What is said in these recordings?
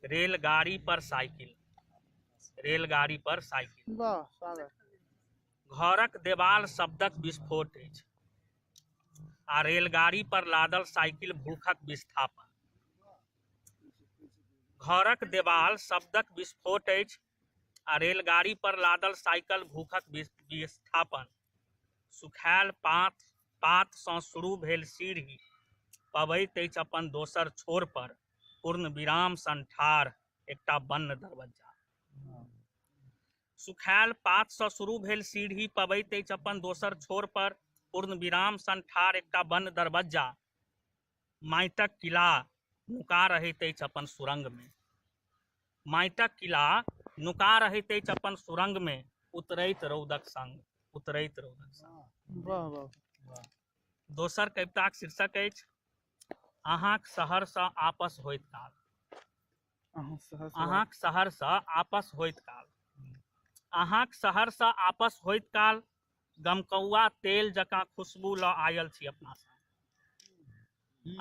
रेलगाड़ी पर साइकिल। रेलगाड़ी पर साइकिल। वाह, स्वागत। घरक देवाल शब्दक विस्फोट अछि आ रेलगाड़ी पर लादल साइकिल भूखक विस्थापन। घरक देवाल शब्दक विस्फोट अछि आ रेलगाड़ी पर लादल साइकिल भूखक विस्थापन। सुखायल पात पात सँ शुरू भेल सीढ़ी पबैत अछि अपन दोसर छोर पर पूर्ण विराम सन ठाढ़ एकटा बन्न दरबज्जा। सुखायल पात सँ शुरू भेल सीढ़ी पबैत अछि अपन दोसर छोर पर पूर्ण विराम सन ठाढ़ एकटा बन्न दरबज्जा। माटिक किला नुका रहैत अछि अपन सुरंग मे। माटिक किला नुका रहैत अछि अपन सुरंग मे उतरैत रौदक संग, उतरैत रौदक संग। वाह वाह। दोसर कविताक शीर्षक अछि अहाँक शहरसँ आपस होइत काल। अहाँक शहरसँ आपस होइत काल। अहाँक शहरसँ आपस होइत काल गमकौआ तेल जकाँ खुशबू लऽ आयल छी अपना संग।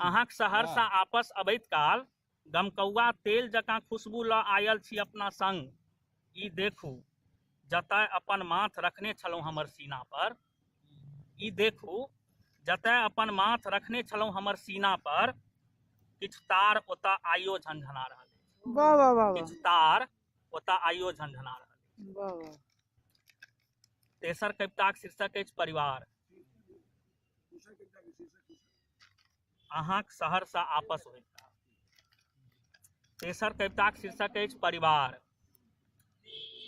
अहाँक शहरसँ आपस अबैत काल गमकौआ तेल जकाँ खुशबू लऽ आयल छी अपना संग। ई देखू जतय अपन माथ रखने छलहुँ हमर सीना पर। ई देखू जतय अपन माथ रखने छलहुँ हमर सीना पर, किछु तार ओतऽ आइयो झनझना रहल अछि। वाह वाह वाह। किछु तार ओतऽ आइयो झनझना रहल अछि। वाह वाह। तेसर कविताक शीर्षक अछि परिवार। अहाँक शहरसँ आपस होइत काल। तेसर कविताक शीर्षक अछि परिवार।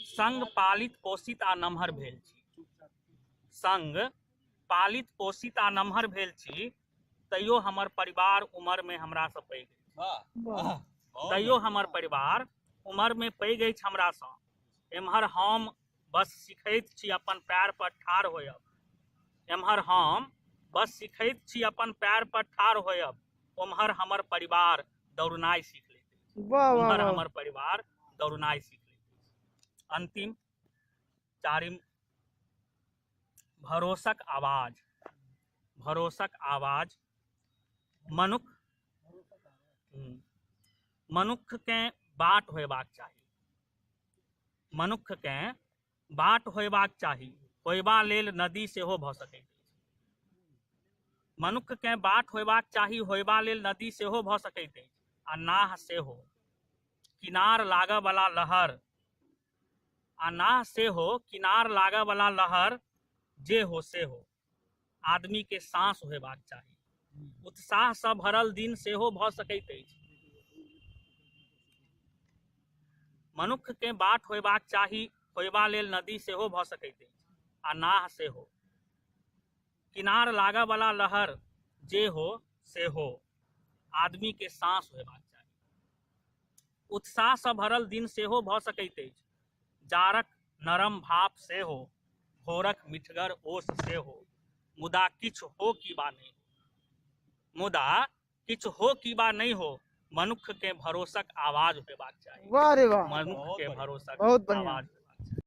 संग पालित पोषित आ नमहर भेल छी। संग पालित पोषित आ नमहर भेल छी, तैयो हमर परिवार उमरमे हमरासँ पैघ अछि। वाह। तैयो हमर परिवार उमरमे पैघ अछि हमरासँ। एम्हर हम बस सिखैत छी अपन पैर पर ठाढ़ होयब। एम्हर हम बस सिखैत छी अपन पैर पर ठाढ़ होयब, ओम्हर हमर परिवार दौड़नाइ सीख लैत अछि। वाह वाह। ओम्हर वाह। हमर परिवार दौड़नाइ सीख लैत अछि। अंतिम चारिम, भरोसक आवाज। भरोसक आवाज। मनुख मनुक्खकेँ बाट होयबाक चाही। मनुक्खकेँ बाट होयबाक चाही, होयबा लेल नदी सेहो भऽ सकैत अछि। मनुक्खकेँ बाट होयबाक चाही, होयबा लेल नदी सेहो भऽ सकैत अछि आ नाह सेहो। किनार लागऽ बला लहर आ नाह सेहो, किनार लागऽ बला लहर जे हो से हो। आदमी के साँस होयबाक चाही। उत्साहसँ भरल दिन सेहो भऽ सकैत अछि। मनुक्खकेँ बाट होयबाक चाही, होयबा लेल नदी सेहो भऽ सकैत अछि आ नाह सेहो। किनार लागऽ बला लहर जे हो से हो। आदमी के साँस होयबाक चाही। उत्साहसँ भरल दिन सेहो भऽ सकैत अछि। जाड़क नरम भाप सेहो, भोरक मिठगर ओस सेहो। मुदा किछु हो कि बा नहि हो। मुदा किछु हो कि बा नहि हो, मनुक्खकेँ भरोसक आवाज होयबाक चाही। वाह रे वाह। मनुक्खकेँ भरोसक बहुत बढ़िया। आवाज।